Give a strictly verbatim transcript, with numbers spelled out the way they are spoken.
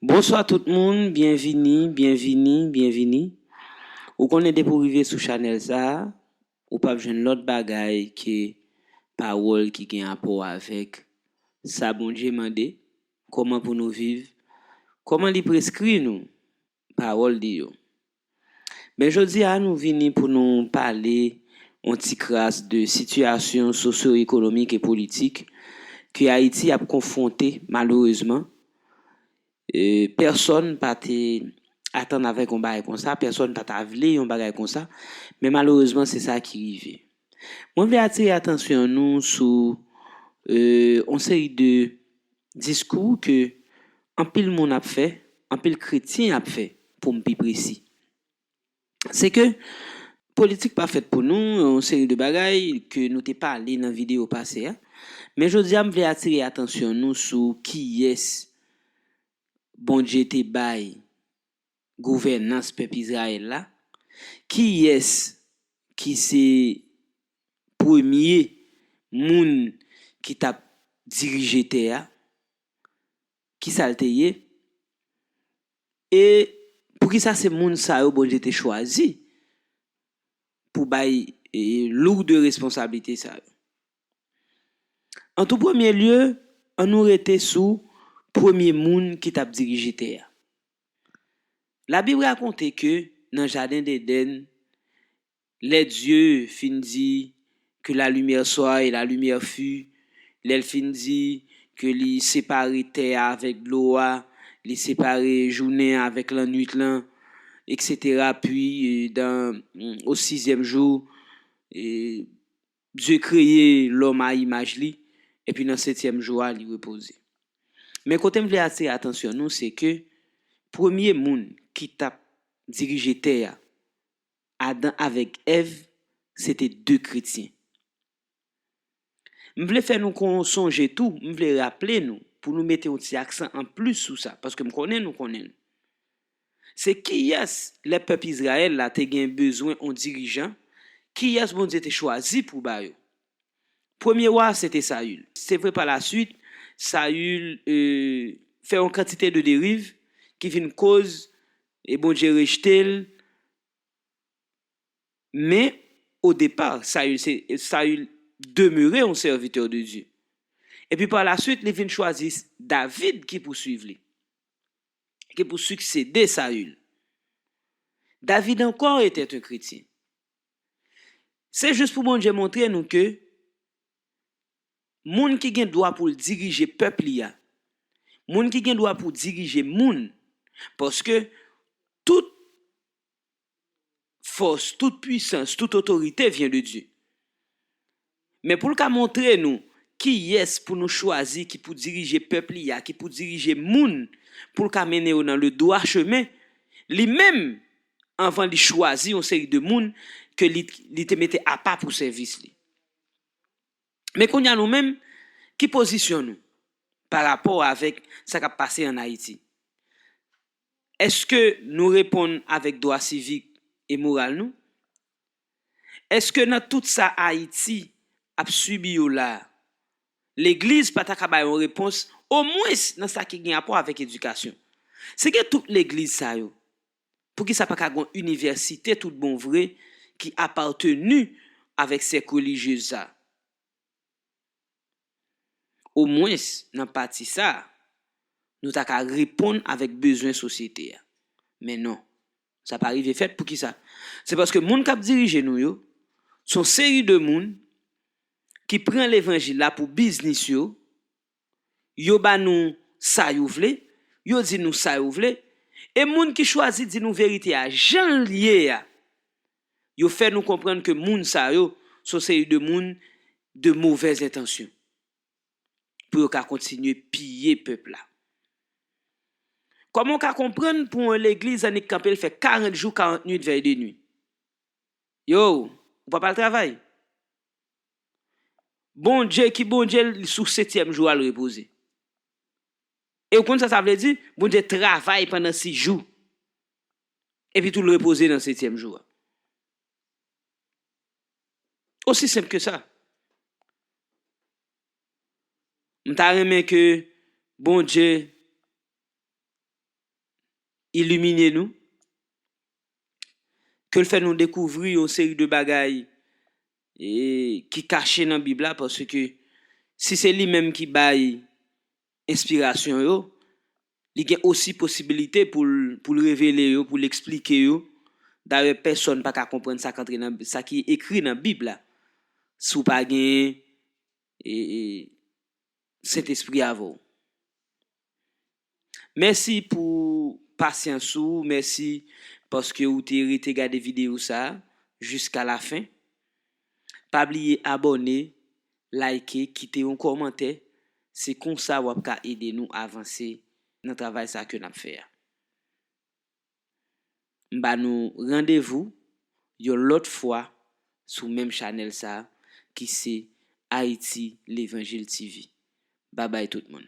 Bonswa tout moun, byenvini, byenvini, byenvini. Ou konnen depi w rive sou chanèl sa a, ou p ap jwenn lòt bagay ke pawòl ki gen rapò avèk sa Bondye mande, kòman pou nou viv, kòman li preskri nou pawòl li yo. Men jodi a, nou vini pou nou pale yon ti kras de sitiyasyon sosyo-ekonomik e politik ke Ayiti ap konfwonte, malerezman. E, pèsonn pa te atann avèk yon bagay konsa, pèsonn pa ta vle yon bagay konsa, men malerezman, se sa ki rive. Mwen vle atire atansyon nou sou, e, yon seri de diskou ke anpil moun ap fè, anpil kretyen ap fè, pou m pi presi. Se ke politik pa fèt pou nou, yon seri de bagay ke nou te pale nan videyo pase a. Men jodi a, m vle atire atansyon nou sou kiyès Bondye te bay gouvènans pèp Izrayèl la, kiyès ki se premye moun ki t ap dirije tè a, kisa l te ye, e poukisa se moun sa yo Bondye te chwazi pou bay, e, lourde responsablite sa yo. An tou premye lye, ann nou rete sou premye moun ki t ap dirije tè a. Labib rakonte ke nan jaden Edenn, lè Dye fin di que la lumière soit et la lumière fut, lè l fin di ke li separe tè a avèk dlo a, li separe jounen an avèk lannwit lan, et cetera. Puis, euh, dans, au sixième jour, euh, Dye kreye lòm a imaj li, epi nan setyèm jou a, li repoze. Men kote m vle atire atansyon nou, se ke premye moun ki t ap dirije tè a, Adan avèk Èv, se te de kretyen. M vle fè nou kon sonje tou, m vle raple nou, pou nou mete yon ti aksan anplis sou sa, paske m konnen nou konnen l. Se kiyès, lè pèp Izrayèl la te gen bezwen yon dirijan, kiyès Bondye te chwazi pou ba yo? Premye wa a, se te Sayil. Se vre, pa laswit, Sayil, e, fè yon kantite de deriv ki vin koz, e, Bondye rejte l. Men, o depa, Sayil, se, Sayil demere yon sèvitè de Dye. Epi pa laswit, li vin chwazi David ki pou swiv li, ki pou siksede Sayil. David encore était un chrétien. Se jis pou Bondye montre nou ke moun ki gen dwa pou l dirije pèp li a, moun ki gen dwa pou dirije moun, paske tout fòs, tout pwisans, tout otorite vyen de Dye. Men pou l ka montre nou kiyès pou nou chwazi ki pou dirije pèp li a, ki pou dirije moun, pou l ka mennen yo nan le droit chemin, li menm, anvan li chwazi yon seri de moun ke li, li te mete apa pou sèvis li. Men kounye a nou menm, ki pozisyon nou pa rapò avèk sa k ap pase ann Ayiti? Èske nou reponn avèk dwa sivik e moral nou? Èske nan tout sa Ayiti ap sibi yo la, legliz pa ta ka bay yon repons, omwens nan sa ki gen rapò avèk edikasyon? Si gen tout legliz sa yo, poukisa pa ka gen yon inivèsite tout bon vre ki apateni avèk sèk relijyez sa? Omwens nan pati sa a, nou ta ka reponn avèk bezwen sosyete a. Men non, sa pa rive fèt. Poukisa? Se paske moun k ap dirije nou yo, se yon seri de moun ki pran levanjil la pou biznis yo, yo ba nou sa yo vle, yo di nou sa yo vle, e moun ki chwazi di nou verite a jan l ye a, yo fè nou konprann ke moun sa yo se yon seri de moun de movèz entansyon, pou yo ka kontinye piye pèp la. Kòman w ka konprann pou yon legliz annik kanpe l fè karant jou, karant nuit, vèy de nuit? Yo, ou p ap al travay? Bondye ki Bondye, l sou setyèm jou a l repoze. E w konn sa sa vle di? Bondye travay pandan sis jou. Epi tou l repoze nan setyèm jou a. Osi senp ke sa. M ta renmen ke Bondye ilimine nou, ke l fè nou dekouvri yon seri de bagay e, ki kache nan Bib la, paske si se li menm ki bay enspirasyon yo, li gen osi posibilite pou l, pou l revele yo, pou l eksplike yo. Dayè, pèsonn pa ka konprann sa k antre nan, sa ki ekri nan Bib la, si w pa gen e, e, Sentespri avè w. Mèsi pou pasyans ou, mèsi paske ou te rete gade videyo sa a jiska la fen. Pa bliye abòne, like, kite yon kòmantè. Se konsa w ap ka ede nou avanse nan travay sa ke n ap fè a. M ba nou randevou yon lòt fwa sou menm chanèl sa a ki se Ayiti Levanjil T V. Babay tout moun.